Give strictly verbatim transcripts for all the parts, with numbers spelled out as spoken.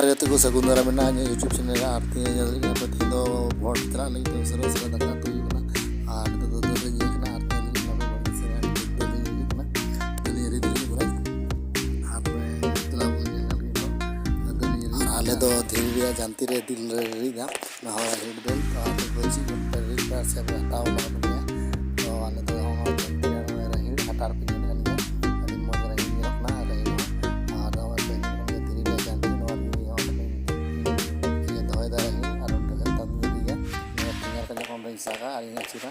ᱡᱚᱛᱚ ᱠᱚ ᱥᱟᱹᱜᱩᱱ ᱫᱟᱨᱟᱢ ᱢᱮᱱᱟᱜᱼᱟ ᱤᱧᱟᱹᱜ YouTube channel ᱨᱮ᱾ ᱟᱨ ᱛᱮᱦᱮᱧ ᱧᱮᱞ ᱞᱟᱹᱜᱤᱫ ᱟᱯᱮ ᱛᱮᱦᱮᱧ ᱫᱚ ᱵᱷᱚᱴ ᱪᱟᱞᱟᱜ ᱞᱟᱹᱜᱤᱫ ᱛᱮ ᱩᱥᱟᱹᱨᱟ ᱩᱥᱟᱹᱨᱟ ᱫᱟᱠᱟ ᱩᱛᱩ ᱦᱩᱭᱩᱜ ᱠᱟᱱᱟ᱾ ᱟᱨ ᱱᱤᱛᱚᱜ ᱫᱚ ᱫᱟᱹᱞ ᱞᱮ ᱤᱭᱟᱹ ᱠᱟᱱᱟ ᱟᱨ ᱛᱮᱦᱮᱧ ᱞᱟᱹᱜᱤᱫ ᱱᱟᱯᱮ ᱵᱟᱲᱜᱮ ᱥᱮᱫ ᱨᱮ ᱫᱟᱹᱞ ᱞᱮ ᱤᱭᱟᱹ ᱠᱟᱱᱟ᱾ ᱫᱟᱹᱞ ᱤᱭᱟᱹ ᱨᱮ ᱫᱟᱹᱞ ᱤᱭᱟᱹ ᱠᱟᱱᱟ᱾ ᱟᱨ ᱛᱚᱵᱮ ᱫᱮᱞᱟ ᱵᱚᱱ ᱧᱮᱞ ᱞᱟᱹᱜᱤᱫ ᱫᱚ ᱫᱟᱹᱞ ᱤᱭᱟᱹ ᱨᱮ ᱟᱨ ᱟᱞᱮ ᱫᱚ ᱫᱷᱤᱨᱤ ᱨᱮᱭᱟᱜ ᱡᱟᱱᱛᱤ ᱨᱮ ᱫᱤᱱ ᱞᱮ ᱨᱤᱫᱟ᱾ ᱱᱚᱣᱟ ᱦᱚᱸ ᱨᱟᱦᱮᱲ ᱫᱟᱹᱞ ᱛᱚ ᱟᱨ ᱵᱟᱹᱡᱤ ᱜᱚᱴᱟ ᱨᱤᱫ ᱟᱨ ᱥᱮ ᱦᱟᱛᱟᱣ ᱞᱟᱜᱟᱣ ᱠᱚᱜᱮᱭᱟ᱾ ᱛᱚ ᱟᱞᱮ ᱫᱚ ᱱᱚᱣᱟ ᱡᱟᱱᱛᱤ ᱨᱮ ᱱᱚᱜᱼᱚᱭ ᱨᱟᱦᱮᱲ ᱦᱟᱴᱟᱲ ᱯᱮ ᱧᱮᱞ ᱠᱟᱱ ᱜᱮᱭᱟ᱾ ᱟᱹᱰᱤ ᱢᱚᱡᱽ ᱨᱟᱦᱮᱲ ᱧᱮᱞᱚᱜ ᱠᱟᱱᱟ ᱨᱟᱦᱮᱲ ᱦᱚᱸ᱾ ᱟᱨ ᱱᱚᱜᱼᱚᱭ ᱯᱮ ᱧᱮᱞ ᱠᱟᱱ ᱜᱮᱭᱟ ᱫᱷᱤᱨᱤ ᱨᱮᱭᱟᱜ ᱡᱟᱱᱛᱤ ᱱᱚᱣᱟ ᱨᱮᱜᱮ ᱦᱚᱸ ᱤᱭᱟᱹ ᱫᱚᱦᱚᱭᱮᱫᱟ ᱨᱟᱦᱮᱲ ᱟᱨ ᱚᱸᱰᱮ ᱠᱷᱚᱱ ᱛᱟᱢ ᱤᱫᱤᱭᱟ᱾ ᱱᱚᱣᱟ ᱯᱮᱸᱭᱟᱡᱽ ᱠᱚ ᱡᱚᱠᱷᱚᱱ ᱵᱟᱹᱧ ᱥᱟᱜᱟ ᱟᱨ ᱤᱧ ᱟᱹᱪᱩᱨᱟ᱾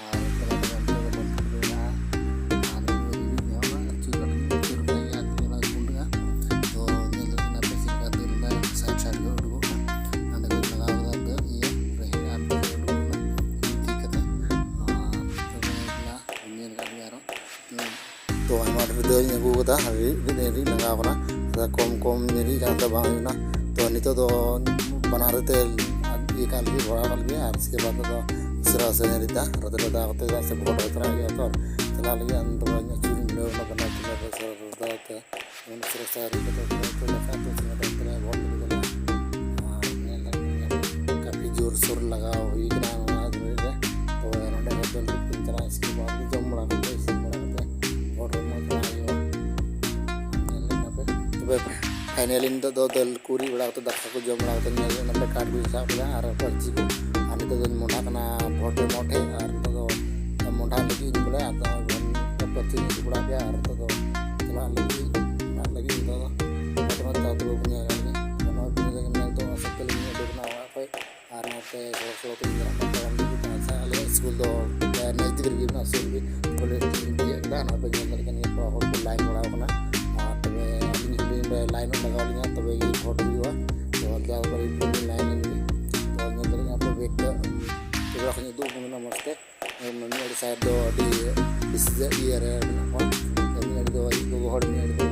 ᱟᱨ ᱛᱚᱵᱮ ᱛᱚᱵᱮ ᱚᱱᱛᱮ ᱫᱚ ᱵᱚᱱ ᱴᱷᱩᱠᱟᱹᱣ ᱢᱮᱱᱟᱜᱼᱟ᱾ ᱟᱨ ᱱᱤᱭᱟᱹ ᱨᱤᱫ ᱧᱚᱜ ᱚᱱᱟ ᱟᱹᱪᱩᱨ ᱠᱟᱛᱮ ᱟᱹᱪᱩᱨ ᱠᱟᱛᱮ ᱜᱮ ᱟᱨ ᱚᱱᱟ ᱜᱩᱸᱰᱟᱹᱜᱼᱟ᱾ ᱛᱚ ᱧᱮᱞ ᱫᱟᱲᱮᱭᱟᱜ ᱠᱟᱱᱟ ᱯᱮ ᱪᱮᱫ ᱞᱮᱠᱟ ᱫᱟᱹᱞ ᱨᱮᱱᱟᱜ ᱥᱟᱭᱤᱰ ᱥᱟᱭᱤᱰ ᱜᱮ ᱩᱰᱩᱠᱚᱜ ᱠᱟᱱᱟ᱾ ᱚᱸᱰᱮ ᱠᱚ ᱞᱟᱜᱟᱣ ᱠᱟᱫᱟ ᱫᱟᱹᱞ ᱤᱭᱟᱹ ᱨᱟᱦᱮᱲ ᱟᱨ ᱫᱟᱹᱞ ᱩᱰᱩᱠᱚᱜ ᱠᱟᱱᱟ ᱨᱤᱫ ᱠᱟᱛᱮ᱾ ᱟᱨ ᱛᱚᱵᱮ ᱚᱱᱟ ᱧᱮᱞ ᱠᱟᱜ ᱜᱮᱭᱟ ᱟᱨᱚ᱾ ᱛᱚ ᱟᱭᱢᱟ ᱰᱷᱮᱨ ᱫᱟᱹᱞ ᱤᱧ ᱟᱹᱜᱩ ᱠᱟᱫᱟ, ᱨᱤᱫ ᱨᱤᱫ ᱨᱤᱫ ᱞᱟᱸᱜᱟᱣ ᱠᱟᱱᱟ᱾ ᱟᱫᱚ ᱠᱚᱢ ᱠᱚᱢ ᱨᱤᱫ ᱠᱟᱱ ᱫᱚ ᱵᱟᱝ ᱦᱩᱭᱩᱜᱼᱟ᱾ ᱛᱚ ᱱᱤᱛᱚᱜ ᱫᱚ ᱵᱟᱱᱟᱨ ᱛᱮ ᱤᱭᱟᱹ ᱠᱟᱜ ᱞᱟᱹᱜᱤᱫ ᱵᱷᱚᱨᱟᱣ ᱠᱟᱜ ᱞᱟᱹᱜᱤᱫ ᱟᱨ ᱥᱮ ᱵᱟᱫ ᱫᱚ ᱩᱥᱟᱹᱨᱟ ᱩᱥᱟᱹᱨᱟ ᱨᱤᱫᱟ᱾ ᱨᱟᱫᱟ ᱨᱟᱫᱟ ᱠᱟᱛᱮ ᱪᱮᱫᱟᱜ ᱥᱮ ᱵᱷᱚᱴ ᱦᱚᱸ ᱪᱟᱞᱟᱜ ᱦᱩᱭᱩᱜᱼᱟ᱾ ᱛᱚ ᱪᱟᱞᱟᱜ ᱞᱟᱹᱜᱤᱫ ᱟᱫᱚ ᱵᱟᱹᱧ ᱟᱹᱪᱩᱨ ᱵᱷᱤᱲᱟᱹᱣ ᱠᱟᱱᱟ ᱵᱟᱱᱟᱨ ᱛᱮ ᱨᱟᱫᱟ ᱨᱟᱫᱟ ᱛᱮ᱾ ᱡᱮᱢᱚᱱ ᱩᱥᱟᱹᱨᱟ ᱩᱥᱟᱹᱨᱟ ᱨᱤᱫ ᱠᱟᱛᱮ ᱩᱛᱩ ᱞᱮᱠᱟ ᱩᱛᱩ ᱥᱮᱬᱟ ᱠᱟᱛᱮ ᱵᱷᱚᱴ ᱞᱟᱹᱜᱤᱫ ᱫᱚ ᱟᱨ ᱧᱮᱞ ᱫᱟᱲᱮᱭᱟᱜ ᱠᱟᱱ ᱜᱮᱭᱟ ᱠᱟᱹᱯᱤ ᱡᱳᱨ ᱥᱳᱨ ᱞᱟᱜᱟᱣ ᱦᱩᱭ ᱠᱟᱱᱟ ᱱᱚᱣᱟ ᱨᱤᱫ ᱨᱮ᱾ ᱛᱚ ᱱᱚᱰᱮ ᱦᱚᱸ ᱫᱟᱹᱞ ᱨᱤᱫ ᱠᱤᱱ ᱪᱟᱞᱟᱜᱼᱟ, ᱤᱥᱠᱮ ᱵᱟᱫ ᱡᱚᱢ ᱵᱟᱲᱟ ᱠᱟᱛᱮ ᱤᱥᱤᱱ ᱵᱟᱲᱟ ᱠᱟᱛᱮ ᱵᱷᱚᱴ ᱨᱮ ᱢᱚᱡᱽ ᱵᱟᱲᱟ ᱦᱩᱭᱩᱜᱼᱟ᱾ ᱧᱮᱞ ᱞᱮ ᱠᱟᱱᱟ ᱯᱮ᱾ ᱛᱚᱵᱮ finally ᱱᱤᱛᱚᱜ ᱫᱚ ᱫᱟᱹᱞ ᱠᱚ ᱨᱤᱫ ᱵᱟᱲᱟ ᱠᱟᱛᱮ ᱫᱟᱠᱟ ᱠᱚ ᱡᱚᱢ ᱵᱟᱲᱟ ᱠᱟᱛᱮ ᱧᱮᱞ ᱞᱮ ᱠᱟᱱᱟ ᱯᱮ ᱠᱟᱴ ᱠᱚᱧ ᱥᱟᱵ ᱠᱮᱫᱟ ᱟᱨ ᱯᱟᱹᱨᱪᱤ ᱠᱚ᱾ ᱟᱨ ᱱᱤᱛᱚᱜ ᱫᱚᱧ ᱢᱚᱸᱰᱷᱟᱜ ᱠᱟᱱᱟ ᱵᱷᱚᱴ ᱨᱮ ᱢᱚᱴᱷᱮ᱾ ᱟᱨ ᱱᱤᱛᱚᱜ ᱫᱚ ᱢᱚᱸᱰᱷᱟ ᱞᱟᱹᱜᱤᱫ ᱤᱧ ᱵᱚᱞᱮ ᱟᱫᱚ ᱯᱟᱹᱨᱪᱤ ᱤᱧ ᱩᱰᱩᱠ ᱵᱟᱲᱟ ᱠᱮᱫᱟ ᱟᱨ ᱱᱤᱛᱚᱜ ᱫᱚ ᱪᱟᱞᱟᱜ ᱞᱟᱹᱜᱤᱫ ᱚᱲᱟᱜ ᱞᱟᱹᱜᱤᱫ ᱤᱧ ᱫᱚ ᱵᱷᱚᱴ ᱨᱮ ᱫᱟᱠᱟ ᱩᱛᱩ ᱵᱟᱹᱧ ᱧᱮᱞ ᱠᱟᱫᱟ᱾ ᱱᱚᱣᱟ ᱵᱷᱤᱰᱤᱭᱳ ᱞᱟᱹᱜᱤᱫ ᱧᱮᱞ ᱫᱚ ᱥᱚᱠᱛᱚ ᱞᱤᱧ ᱩᱰᱩᱠ ᱮᱱᱟ ᱚᱲᱟᱜ ᱠᱷᱚᱡ᱾ ᱟᱨ ᱱᱚᱛᱮ ᱥᱚᱲᱚᱠ ᱥᱚᱲᱚᱠ ᱛᱮ ᱤᱧ ᱪᱟᱞᱟᱜ ᱠᱟᱱ ᱛᱟᱲᱟᱢ ᱛᱮᱜᱮ᱾ ᱟᱪᱪᱷᱟ, ᱟᱞᱮᱭᱟᱜ ᱥᱠᱩᱞ ᱫᱚ ᱱᱟᱡᱫᱤᱠ ᱨᱮᱜᱮ ᱢᱮᱱᱟᱜᱼᱟ, ᱥᱩᱨ ᱜᱮ᱾ ᱠᱚᱞᱮᱡᱽ ᱞᱤᱧ ᱛᱤᱭᱟᱹᱜ ᱠᱮᱫᱟ, ᱱᱚᱣᱟ ᱯᱮ ᱧᱮᱞ ᱫᱟᱲᱮᱭᱟᱜ ᱠᱟᱱ ᱜᱮᱭᱟ, ᱦᱚᱲ ᱠᱚ ᱞᱟᱭᱤᱱ ᱵᱟᱲᱟᱣ ᱠᱟᱱᱟ᱾ ᱟᱨ ᱛᱚᱵᱮ ᱟᱹᱞᱤᱧ ᱦᱚᱸᱞᱤᱧ ᱞᱟᱭᱤᱱᱚᱜ ᱞᱟᱜᱟᱣ ᱞᱤᱧᱟ, ᱛᱚᱵᱮ ᱜᱮ ᱵᱷᱳᱴ ᱦᱩᱭᱩᱜᱼᱟ᱾ ᱛᱚ ᱡᱟ ᱵᱟᱨᱤ ᱞᱤᱧ ᱞᱟᱭᱤᱱ ᱞᱮᱱ ᱜᱮ᱾ ᱛᱚ ᱧᱮᱞ ᱫᱟᱲᱮᱭᱟᱜ ᱠᱟᱱᱟ ᱯᱮ ᱵᱮᱜᱽ ᱛᱮ ᱠᱮᱢᱨᱟ ᱠᱷᱚᱱ ᱩᱫᱩᱜ ᱟᱵᱚᱱ ᱠᱟᱱᱟ ᱢᱚᱡᱽ ᱛᱮ᱾ ᱢᱤᱫ ᱟᱹᱰᱤ ᱥᱟᱭᱤᱰ ᱫᱚ ᱟᱹᱰᱤ ᱵᱮᱥᱤ ᱤᱭᱟᱹ ᱨᱮ ᱢᱮᱱᱟᱜ ᱠᱚᱣᱟ, ᱢᱤᱫ ᱟᱹᱰᱤ ᱫᱚ ᱟᱭᱩ ᱜᱚᱜᱚ ᱦᱚᱲ, ᱢᱤᱫ ᱟᱹᱰᱤ ᱫᱚ